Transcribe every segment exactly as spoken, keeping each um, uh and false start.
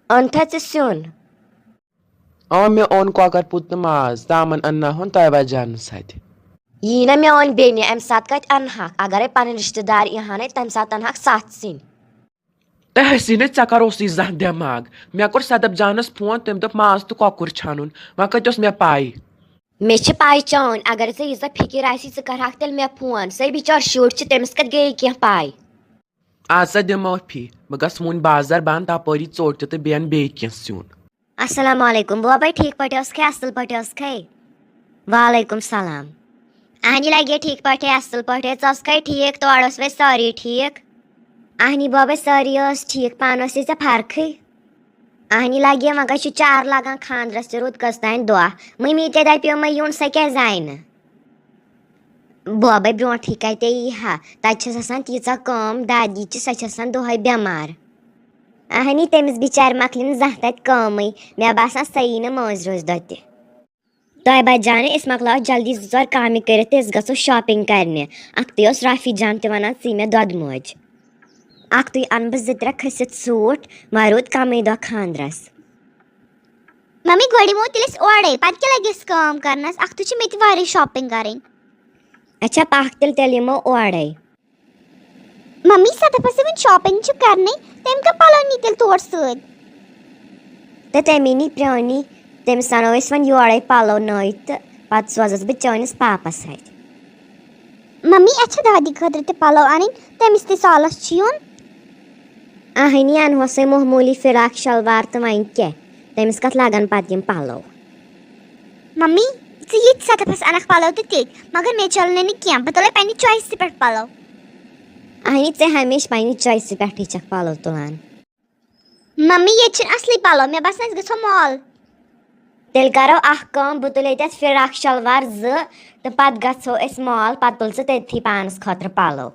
اوٚنتھا ژےٚ سیُن؟ آ، مےٚ اوٚن کۄکر پوٗت تہٕ ماز، تامن انناوہون طیبہ جانس اتھِ۔ یی نہ میٲنۍ بیٚنہِ، امہِ ساتہٕ کتہِ انہاکھ؟ اگرے پنٕنۍ رشتہٕ دار ییٖہنے، تمہِ ساتہٕ انہاکھ ستھ سِنۍ۔ تہٕ حسیٖنہ، ژےٚ کر اوسُے زانٛہہ دٮ۪ماغ؟ مےٚ کوٚر صدف جانس فون، تٔمۍ دوٚپ ماز تہٕ کۄکُر چھانُن، وۄنۍ کتہِ اوس مےٚ پاے؟ مےٚ چھِ پاے چٲنۍ، اگر ژےٚ ییٖژاہ فکر آسی، ژٕ کرہاکھ تیٚلہِ مےٚ فون۔ سۄے بچٲر شُر چھِ، تٔمِس کتہِ گٔیے کینٛہہ پاے؟ آ، ژٕ دِ معٲفی، بہٕ گژھٕ وُنۍ بازر، بہٕ انہٕ تپٲری ژوٚٹ تہِ تہٕ بیٚیہِ انہٕ بیٚیہِ کینٛہہ سیُن۔ السلام علیکم بوبے، ٹھیٖک پٲٹھۍ ٲسکھے؟ اصل پٲٹھۍ ٲسکھے؟ وعلیکم سلام۔ اہنی لگے ٹھیٖک پٲٹھۍ، اصل پٲٹھۍ، ژٕ ٲسکھے ٹھیٖک؟ تورٕ ٲسوے سٲری ٹھیٖک؟ اہنی بوبے، سٲری ٲس ٹھیٖک، پانہٕ ٲسٕے ژےٚ فرقٕے؟ اہنی لگے، وۄنۍ گژھِ چار لگان خاندرس تہِ، رُت کٔژ تام دۄہ۔ مٔمی تہِ دپیو مےٚ یُن، سۄ کیٛازِ آیہِ نہٕ؟ بوبے برونٛٹھٕے کتے یی ہا، تتہِ چھس آسان تیٖژاہ کٲم، دادی تہِ، سۄ چھِ آسان دۄہے بٮ۪مار۔ اہنی، تٔمِس بِچارِ مۄکلہِ نہٕ زانٛہہ تتہِ کٲمٕے، مےٚ باسان سۄ یی نہٕ مٲنٛزِ رٲژ دۄہ تہِ۔ طیبہ جانہِ، أسۍ مۄکلاوو جلدی زٕ ژور کامہِ کٔرِتھ تہٕ أسۍ گژھو shopping کرنہِ۔ اکھتُے اوس رافی جان تہِ ونان، ژٕے مےٚ دۄدٕ مٲج۔ اکھتُے انہٕ بہٕ زٕ ترٛےٚ کھٔسِتھ سوٗٹ، وۄنۍ روٗد کمٕے دۄہ خاندرس۔ ممی، گۄڈٕ یِمو تیٚلہِ أسۍ اورَے، پَتہٕ کیٛاہ لَگہِ اَسہِ کٲم کَرنَس؟ اَکھتُے چھِ مےٚ تہِ واریاہ shopping کَرٕنۍ۔ اچھا، پَکھ تیٚلہِ، تیٚلہِ یِمو اورَے۔ ممی، صدفَس وۄنۍ shopping چھِ کَرنٕے، تٔمۍ کَم پَلو نی تیٚلہِ تور سۭتۍ؟ تہٕ تٔمی نی پرٛٲنی، تٔمِس اَنو أسۍ وۄنۍ یورَے پَلو نٔوۍ تہٕ پَتہٕ سوزَس بہٕ چٲنِس پاپَس اَتھِ۔ ممی، اَسہِ چھِ دادی خٲطرٕ تہِ پَلو اَنٕنۍ، تٔمِس تہِ سالَس چھُ یُن۔ اہنی، انہوسے معموٗلی فراک شلوار تہٕ وۄنۍ کیٛاہ، تٔمِس کتھ لگن پتہٕ یِم پلو؟ ممی، ژٕ ییٚتہِ صدفس انکھ پلو تہٕ تیٚتۍ، مگر مےٚ چلنے نہٕ کینٛہہ، بہٕ تُلے پننہِ choiceہِ پٮ۪ٹھ پلو۔ اہنی، ژےٚ ہمیشہِ پننہِ choiceہِ پٮ۪ٹھٕے چھکھ پلو تُلان۔ ممی، ییٚتہِ چھِنہٕ اصلٕے پلو، مےٚ باسان أسۍ گژھو mall۔ تیٚلہِ کرو اکھ کٲم، بہٕ تُلے تتھ فراک شلوار زٕ تہٕ پتہٕ گژھو أسۍ mall، پتہٕ تُل ژٕ تٔتھی پانس خٲطرٕ پلو۔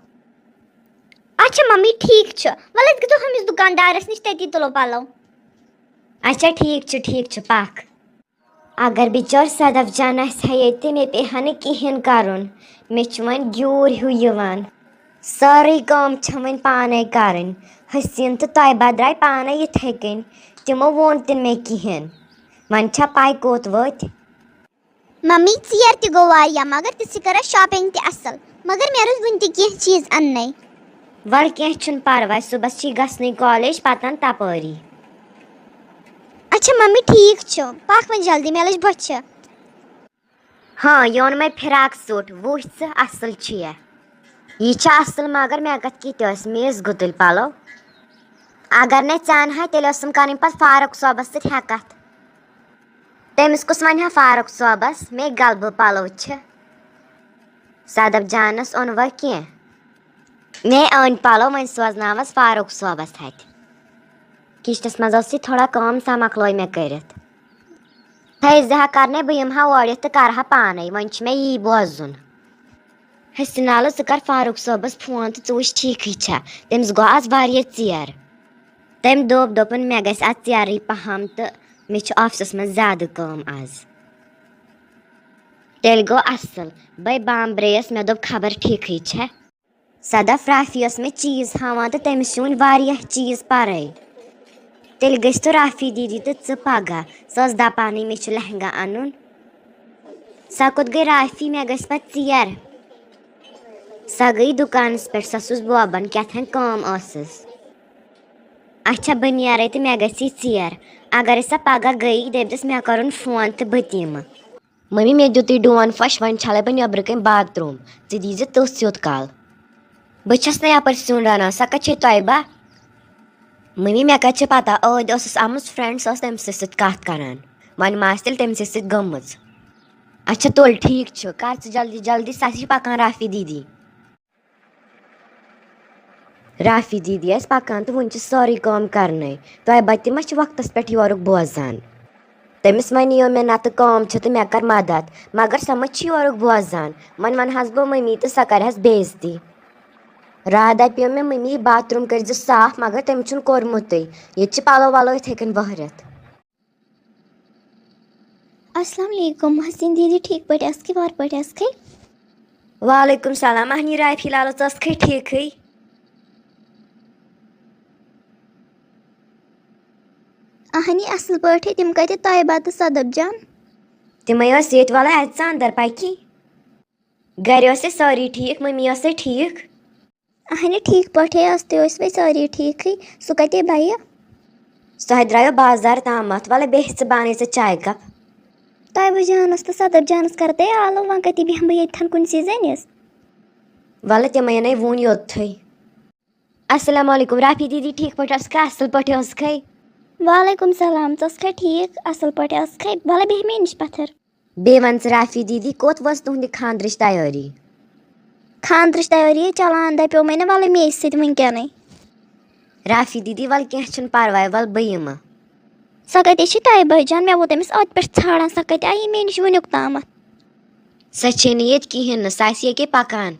اچھا ممی، ٹھیٖک چھُ، وَلہٕ أسۍ گژھو ہُمِس دُکاندارَس نِش، تٔتی تُلو پَلو۔ اچھا، ٹھیٖک چھُ، ٹھیٖک چھُ، پَکھ۔ اگر بِچٲر صدف جان آسہِ ہا ییٚتہِ، مےٚ پیٚیہِ ہا نہٕ کِہیٖنۍ کَرُن۔ مےٚ چھُ وۄنۍ گیوٗر ہیوٗ یِوان۔ سٲرٕے کٲم چھےٚ وۄنۍ پانَے کَرٕنۍ۔ حسیٖن تہٕ طیبہ درٛاے پانَے یِتھَے کٔنۍ۔ تِمو ووٚن تہِ نہٕ مےٚ کِہیٖنۍ۔ وۄنۍ چھا پَے کوٚت وٲتۍ؟ ممی، ژیر تہِ گوٚو واریاہ، مگر ژٕ چھِ کران shopping تہِ اصل، مگر مےٚ روٗدۍ وُنہِ تہِ کینٛہہ چیٖز اننَے۔ وَلہٕ کینٛہہ چھُنہٕ پرواے، صُبحس چھی گژھنٕے college، پتہٕ اَن تپٲری۔ اچھا ممی، ٹھیٖک چھُ، پکھ وۄنۍ جلدی، مےٚ لٔج بۄچھِ۔ ہاں، یہِ اوٚن مےٚ فراک suit، وٕچھ ژٕ، اصل چھُ یہِ۔ یہِ چھُ اصل، مگر مےٚ کتھ کِتھ ٲسۍ میٖز گُتٕلۍ پلو۔ اگر نے ژٕ انہاے، تیٚلہِ ٲسٕم کرٕنۍ پتہٕ فاروق صٲبس سۭتۍ ہٮ۪کتھ۔ تٔمِس کُس وَنہِ ہا فاروق صٲبَس، مے غلبہٕ پَلو چھِ؟ صدف جانَس اوٚن وۄنۍ کینٛہہ۔ مے أنۍ پَلو، وۄنۍ سوزناوَس فاروق صٲبَس اَتھِ۔ کِچنَس منٛز ٲس یہِ تھوڑا کٲم، سۄ مۄکلٲے مےٚ کٔرِتھ۔ فیضہِ ہا کَرنے، بہٕ یِمہٕ ہا اورٕ یِتھ تہٕ کَرٕ ہا پانَے، وۄنۍ چھُ مےٚ یی بوزُن۔ حسنالہٕ، ژٕ کَر فاروق صٲبَس فون تہٕ ژٕ وٕچھ ٹھیٖکھٕے چھا، تٔمِس گوٚو آز واریاہ ژیر۔ تٔمۍ دوٚپ، دوٚپُن، مےٚ گژھِ آز ژیرٕے پَہَم تہٕ مےٚ چھِ آفسَس منٛز زیادٕ کٲم آز۔ تیٚلہِ گوٚو اَصٕل۔ بَے بامبرییَس، مےٚ دوٚپ، خبر ٹھیٖکھٕے چھےٚ۔ صدف، رافی ٲس مےٚ چیٖز ہاوان تہٕ تٔمِس چھِ وٕنہِ واریاہ چیٖز پَرَے۔ تیٚلہِ گٔژھۍ تو رافی دیٖدی تہٕ ژٕ پَگاہ۔ سۄ ٲس دَپانٕے مےٚ چھُ لہنگا اَنُن۔ سۄ کوٚت گٔے رافی؟ مےٚ گژھِ پَتہٕ ژیر۔ سۄ گٔے دُکانَس پٮ۪ٹھ، سۄ سٕژ بوبَن، کیٛاہ تھانۍ کٲم ٲسٕس۔ اچھا، بہٕ نیرے تہٕ مےٚ گژھی ژیر۔ اگرے سۄ پگاہ گٔیی، دٔپۍزٮ۪س مےٚ کرُن فون تہٕ بہٕ تہِ یِمہٕ۔ مٔمی، مےٚ دیُتُے ڈون پھش، وۄنۍ چھلے بہٕ نیٚبرٕ کنۍ باتھ روٗم۔ ژٕ دیٖزِ تٔژھ یوت کال۔ بہٕ چھس نہٕ یپٲرۍ سیُن رنان، سۄ کتہِ چھے طیبہ؟ مٔمی، مےٚ کتہِ چھِ پتہ، ٲدۍ ٲسٕس آمٕژ فرینڈ، سۄ ٲس تٔمۍ سٕے سۭتۍ کتھ کران۔ وۄنۍ ما آسہِ تیٚلہِ تٔمۍ سٕے سۭتۍ گٔمٕژ۔ اچھا تُل، ٹھیٖک چھُ، کر ژٕ جلدی جلدی، سۄ چھِ پکان رافی دیٖدی۔ رافی دیٖدی آسہِ پکان تہٕ وُنہِ چھِ سٲرٕے کٲم کرنَے۔ طیبہ تہِ ما چھِ وقتس پٮ۪ٹھ یورُک بوزان؟ تٔمِس وَنیو مےٚ، نَتہٕ کٲم چھِ تہٕ مےٚ کر مدد، مگر سۄ ما چھِ یورُک بوزان۔ وۄنۍ وَنہٕ ہس بہٕ مٔمی تہٕ سۄ کرِ ہس بے عزتی۔ راتھ دَپیو مےٚ، مٔمی، باتھ روٗم کٔرۍزِ صاف، مگر تٔمۍ چھُنہٕ کوٚرمُتٕے۔ ییٚتہِ چھِ پَلو وَلو یِتھَے کٔنۍ وٲہرِتھ۔ السلام علیکم حسین دیدی، ٹھیٖک پٲٹھۍ ٲسکھٕے، وارٕ پٲٹھۍ ٲسکھٕے؟ وعلیکم سلام، اہنی رافی لالو، ژٕ ٲسکھٕے ٹھیٖکھٕے؟ اہنی، اصل پٲٹھۍ۔ تِم کتہِ، طیبہ تہٕ صدف جان؟ تِمے ٲسۍ ییٚتہِ، وَلہٕ اَژ ژٕ اندر پکی۔ گرِ ٲسے سٲری ٹھیٖک؟ مٔمی ٲسے ٹھیٖک؟ اہنی، ٹھیٖک پٲٹھۍ ٲس، تہِ ٲسۍ وۄنۍ سٲری ٹھیٖکھٕے۔ سُہ کتے بَیہِ؟ سُہ ہا درٛایو بازار تامَتھ۔ وَلہٕ بیٚہہ ژٕ، بہٕ اَنے ژےٚ چایہِ کپ۔ طیبہ جانس تہٕ صدف جانس کرتے آلو، وۄنۍ کتے بیٚہمہٕ بہٕ ییٚتھن کُنسٕے زٔنِس؟ وَلہٕ تِمے اَنے وُنۍ یوٚتتھٕے۔ السلام علیکم رافی دیدی، ٹھیٖک پٲٹھۍ ٲسکھا؟ اَصٕل پٲٹھۍ ٲسکھے؟ وعلیکم سلام، ژٕ ٲسکھا ٹھیٖک؟ اَصٕل پٲٹھۍ ٲسکھے؟ وَلہٕ بیٚہہ مےٚ نِش پَتھر۔ بیٚیہِ وَن ژٕ رافی دیدی، کوٚت وٲژ تُہنٛدِ خانٛدرٕچ تیٲری؟ خانٛدرٕچ تیٲری چلان، دَپیو مےٚ نہ وَلہٕ مے سۭتۍ وٕنکیٚنٕے۔ رافی دیدی، وَلہٕ کینٛہہ چھُنہٕ پَرواے، وَلہٕ بہٕ یِمہٕ۔ سۄ کَتہِ چھِ طیبہ جان؟ مےٚ ووت تٔمِس اوتہِ پٮ۪ٹھ ژھانڈان، سۄ کَتہِ آیی مےٚ نِش وٕنیُک تامَتھ؟ سۄ چھے نہٕ ییٚتہِ کِہیٖنۍ نہٕ، سۄ آسہِ ییٚکے پَکان۔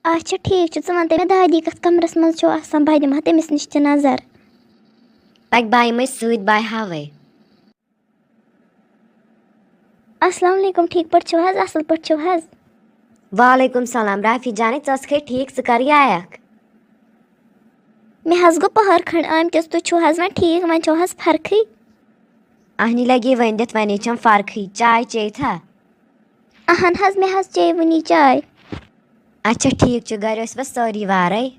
اچھا ٹھیٖک چھُ، ژٕ وَن تہٕ مےٚ دادی کَتھ کَمرَس منٛز چھو آسان، بہٕ دِمہٕ ہا تٔمِس نِش تہِ نظر۔ پَکہِ بہٕ یِمَے سۭتۍ، بہٕ ہاوَے۔ السلام علیکم، ٹھیٖک پٲٹھۍ چھِو حظ؟ اَصٕل پٲٹھۍ چھِو حظ؟ وعلیکم سلام رافی جانٕے، ژٕ ٲسکھے ٹھیٖک، ژٕ کَر یایَکھ؟ مےٚ حظ گوٚو پٔہر کھنٛڈ آمتِس، تُہۍ چھِو حظ وۄنۍ ٹھیٖک، وۄنۍ چھِو حظ فرقٕے؟ اہنی لگے ؤنۍ دِتھ، وۄنۍ چھم فرقٕے، چاے چیٚیہِ تھا؟ اہن حظ، مےٚ حظ چیٚیہِ وُنی چاے۔ اچھا ٹھیٖک چھُ، گرِ ٲسوا سٲری وارے؟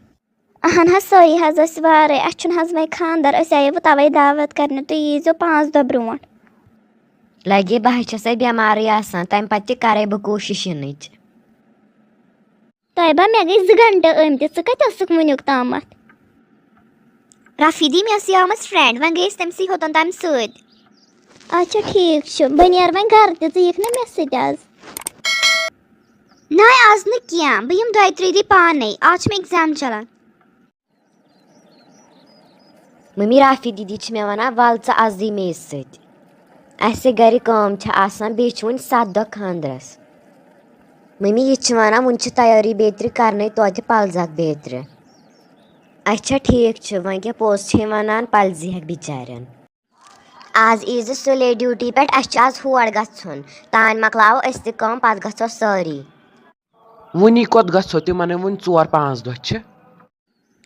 اہن حظ، سٲری حظ ٲسۍ وارے، اَسہِ چھُنہٕ حظ وۄنۍ خانٛدر، أسۍ آیے وۄنۍ توے دعوت کرنہِ، تُہۍ ییٖزیو پانٛژھ دۄہ برونٛٹھ۔ لگے بہٕ حظ چھسے بٮ۪مارٕے آسان، تمہِ پتہٕ تہِ کرے بہٕ کوٗشش یِنٕچ۔ طیبہ، مےٚ گٔے زٕ گھنٹہٕ آمتِس، ژٕ کتہِ ٲسٕکھ وٕنیُک تامتھ؟ رافی دی، مےٚ ٲس یہِ آمٕژ friend، وۄنۍ گٔیَس تٔمۍ سٕے ہوٚتَن تَمہِ سۭتۍ۔ اچھا ٹھیٖک چھُ، بہٕ نیرٕ وۄنۍ گرٕ تہِ، ژٕ یِکھ نہ مےٚ سۭتۍ آز؟ نہ، آز نہٕ کینٛہہ، بہٕ یِمہٕ دۄیہِ ترٛیٚیہِ دۄہہِ پانے، آز چھِ مےٚ exam چلان۔ مٔمی، رافی دیدی چھِ مےٚ وَنان، وَل ژٕ اَز یہِ مے سۭتۍ۔ اَسہِ گَرِ کٲم چھِ آسان، بیٚیہِ چھِ وُنہِ سَتھ دۄہ خانٛدرَس۔ مٔمی، یہِ تہِ چھِ وَنان، وُنہِ چھِ تیٲری بیترِ کَرنَے، توتہِ پَلزَکھ بیترِ۔ اچھا ٹھیٖک چھُ، وۄنۍ کیٛاہ پوٚز چھے وَنان، پَلزِہَکھ بِچارٮ۪ن۔ آز یی زِ سُلے duty پٮ۪ٹھ، اَسہِ چھُ آز ہور گژھُن۔ تانۍ مۄکلاوو أسۍ تہِ کٲم، پَتہٕ گژھو سٲری۔ وُنی کوٚت گژھو؟ تِمن ہے وُنہِ ژور پانٛژھ دۄہ چھِ۔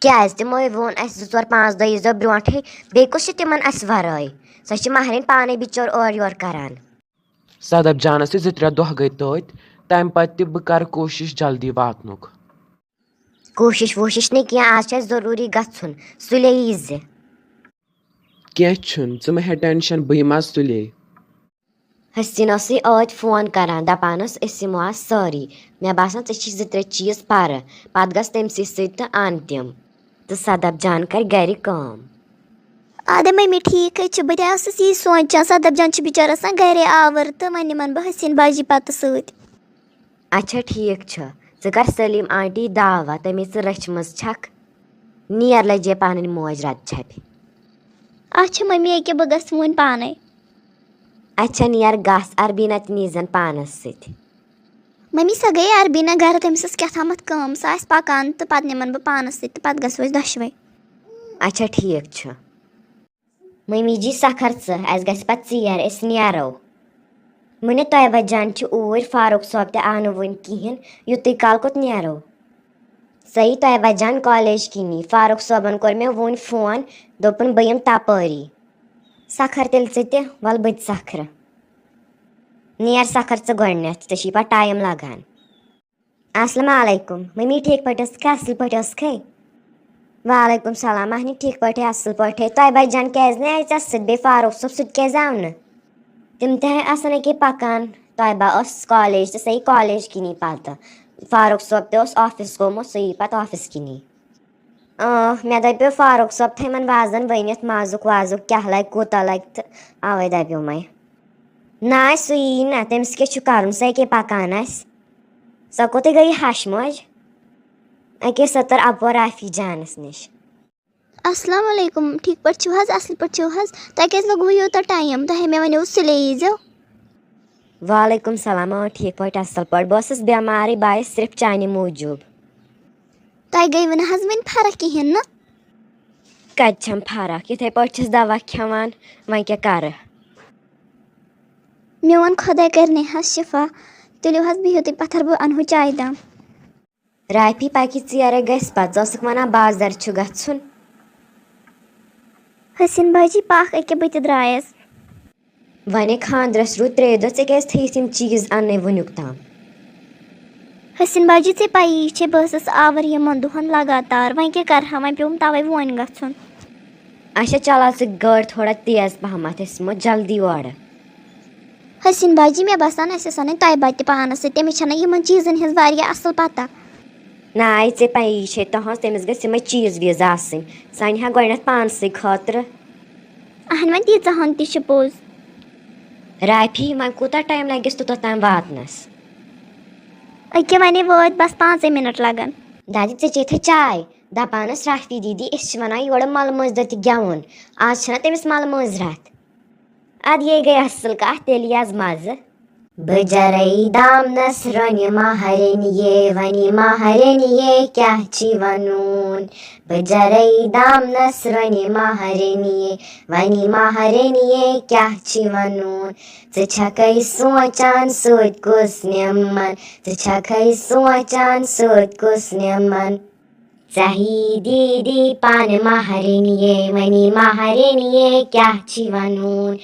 کیٛازِ؟ تِمو ہے ووٚن اَسہِ زٕ ژور پانٛژھ دۄہ ییٖزیو برونٛٹھٕے۔ بیٚیہِ کُس چھُ تِمن اَسہِ وَرٲے؟ سۄ چھِ مہرِنۍ پانَے بِچٲر اورٕ یورٕ کران۔ صدف جانس تہِ زٕ ترٛےٚ دۄہ گٔے تٔتۍ، تَمہِ پتہٕ تہِ بہٕ کرٕ کوٗشِش جلدی واتنُک۔ کوٗشِش ووٗشِش نہٕ کینٛہہ، آز چھُ اَسہِ ضروٗری گژھُن۔ سُلے ییٖزِ۔ کینٛہہ چھُنہٕ، ژٕ مہ ہےٚ tension، بہٕ یِمہٕ آز سُلے۔ حسیٖن ٲسٕے ٲدۍ phone کران، دپان ٲس، "أسۍ یِمو آز سٲری۔ مےٚ باسان، ژےٚ چھی زٕ ترٛےٚ چیٖز پرٕ، پتہٕ گژھ تٔمۍ سٕے سۭتۍ تہٕ اَن تِم۔ تہٕ صدف جان کرِ گرِ کٲم۔" اَدٕ مٔمی، ٹھیٖک ہے چھُ، بہٕ تہِ ٲسٕس یی سونٛچان، صدف جان چھِ بِچٲر آسان گرے آوُر، تہٕ وۄنۍ نِمن بہٕ حسیٖن باجی پتہٕ سۭتۍ۔ اچھا، ٹھیٖک چھُ، ژٕ کر سلیٖم آنٹی دعوت، تٔمِس ژٕ رٔچھمٕژ چھکھ۔ نیر لجے پنٕنۍ موج رد چھپہِ۔ اچھا مٔمی، ییٚکیٛاہ بہٕ گژھٕ وۄنۍ پانے۔ اچھا نیر گژھ، اربیٖنا تہِ نیٖزٮ۪ن پانس سۭتۍ۔ مٔمی، سۄ گٔیے اربیٖنا گرٕ، تٔمِس ٲس کیٛاہ تامتھ کٲم، سۄ آسہِ پکان تہٕ پتہٕ نِمن بہٕ پانس سۭتۍ تہٕ پتہٕ گژھو أسۍ دۄشوے۔ اچھا ٹھیٖک چھُ۔ مٔمی جی، سکھر ژٕ، اَسہِ گژھِ پَتہٕ ژیر، أسۍ نیرو۔ مُنہِ طیبہ جان چھِ اوٗرۍ، فاروق صٲب تہِ آو نہٕ وُنہِ کِہیٖنۍ، یُتُے کال کوٚت نیرو؟ سۄ یی طیبہ جان کالیج کِنی، فاروق صٲبَن کوٚر مےٚ وُنۍ phone، دوٚپُن، "بہٕ یِمہٕ تَپٲری۔" سکھر تیٚلہِ ژٕ تہِ، وَلہٕ بہٕ تہِ سکھرٕ۔ نیر سکھر ژٕ گۄڈٕنٮ۪تھ، ژےٚ چھُے پَتہٕ time لَگان۔ السلام علیکم۔ مٔمی ٹھیٖک پٲٹھۍ ٲسکھا؟ اَصٕل پٲٹھۍ ٲسکھے؟ وعلیکم سلام۔ اَہنہِ ٹھیٖک پٲٹھۍ، اَصٕل پٲٹھۍ۔ طیبہ جان کیٛازِ نہٕ آیہِ ژےٚ سۭتۍ؟ بیٚیہِ فاروق صٲب، سُہ تہِ کیٛازِ آو نہٕ؟ تِم تہِ ہے آسَن أکے پَکان۔ طیبہ ٲس کالیج تہٕ سۄ یی کالیج کِنی پَتہٕ۔ فاروق صٲب تہِ اوس office گوٚمُت، سُہ یی پَتہٕ office کِنی۔ اۭں، مےٚ دَپیو فاروق صٲب تھٲیمَن وازَن ؤنِتھ، مازُک وازُک کیٛاہ لَگہِ، کوٗتاہ لَگہِ تہٕ اَوَے دَپیو مَے۔ نہ، سُہ یی نہ، تٔمِس کیٛاہ چھُ کَرُن؟ سۄ کیٛاہ پَکان آسہِ؟ سۄ کوٚتٕے گٔیہِ ہَش موج؟ أکے سۄ تٔر اَپور رافی جانَس نِش۔ السلام علیکم، ٹھیٖک پٲٹھۍ چھِو حظ؟ اَصٕل پٲٹھۍ چھِو حظ؟ تۄہہِ کیٛازِ لوٚگوُ یوٗتاہ time؟ تۄہہِ مےٚ وَنیو سُلے ییٖزیو۔ وعلیکم سلام، اۭں، ٹھیٖک پٲٹھۍ، اَصٕل پٲٹھۍ۔ بہٕ ٲسٕس بٮ۪مارٕے، بہٕ آیَس صرف چانہِ موٗجوٗب۔ تۄہہِ گٔیوٕ نہٕ حظ وٕنہِ فرق کِہیٖنۍ نہٕ؟ کَتہِ چھَم فرق؟ یِتھَے پٲٹھۍ چھَس دوا کھٮ۪وان، وۄنۍ کیٛاہ کَرٕ؟ میون خۄداے کَرِ نے حظ شِفا۔ تُلِو حظ بِہِو تُہۍ پَتھَر، بہٕ اَنہو چایہِ دام۔ رافی، پَکہِ ژیرَے گژھِ پَتہٕ، ژٕ ٲسٕکھ وَنان بازر چھُ گژھُن۔ حسین باجی، پکھ، أکیٛاہ بہٕ تہِ درٛایَس۔ وۄنۍ خانٛدرَس روٗدۍ ترٛےٚ دۄہ، ژےٚ کیٛازِ تھٲیِتھ یِم چیٖز اَننَے وٕنیُک تام؟ حسین باجی، ژےٚ پَیی چھے، بہٕ ٲسٕس آوٕر یِمَن دۄہَن لگاتار، وۄنۍ کیٛاہ کَرٕ ہا، وۄنۍ پیوٚم تَوَے وۄنۍ گژھُن۔ اچھا، چلاو ژٕ گٲڑۍ تھوڑا تیز پَہمَتھ، أسۍ یِمو جلدی اورٕ۔ حسین باجی، مےٚ باسان، اَسہِ ٲس اَنٕنۍ طیبہ تہِ پانَس سۭتۍ، تٔمِس چھَنہ یِمَن چیٖزَن ہِنٛز واریاہ اَصٕل پَتہ۔ نہ، ژےٚ پَیی چھے، تُہٕنٛز تٔمِس گژھِ یِمَے چیٖز ویٖز آسٕنۍ، سُہ اَنہِ ہا گۄڈٕنٮ۪تھ پانسٕے خٲطرٕ۔ اہن، وۄنۍ تیٖژاہ ہن تہِ چھِ پوٚز۔ رافی، وۄنۍ کوٗتاہ ٹایم لگٮ۪س توٚتتھ تام واتنس؟ أکیٛاہ وَنے وٲتۍ، بس پانٛژے منٹ لگن۔ دادی، ژےٚ چیٚتھے چاے؟ دپان ٲس رافی دیدی، أسۍ چھِ وَنان یورٕ مَلہٕ مٲنٛزِ دۄہ تہِ گٮ۪وُن۔ آز چھَنا تٔمِس مَلہٕ مٲنٛزِ راتھ؟ اَدٕ یے گٔے اَصٕل کَتھ، تیٚلہِ یہِ آز مَزٕ۔ بہٕ جرے دامنس رۄنہِ مہرِنۍ یے، وَنہِ مہرِنۍ یے کیٛاہ چھی وَنُن؟ بہٕ جرے دامنس رۄنہِ مہرِنۍ یے، وَنہِ مہرِنۍ یے کیٛاہ چھی وَنُن؟ ژٕ چھَکھے سونٛچان سۭتۍ کُس نِمن، ژٕ چھَکھے سونٛچان سۭتۍ کُس نِمن؟ ژاہی دیدی پانہٕ مہرِنۍ یے، وَنہِ مہرِنۍ یے کیٛاہ چھی وَنُن؟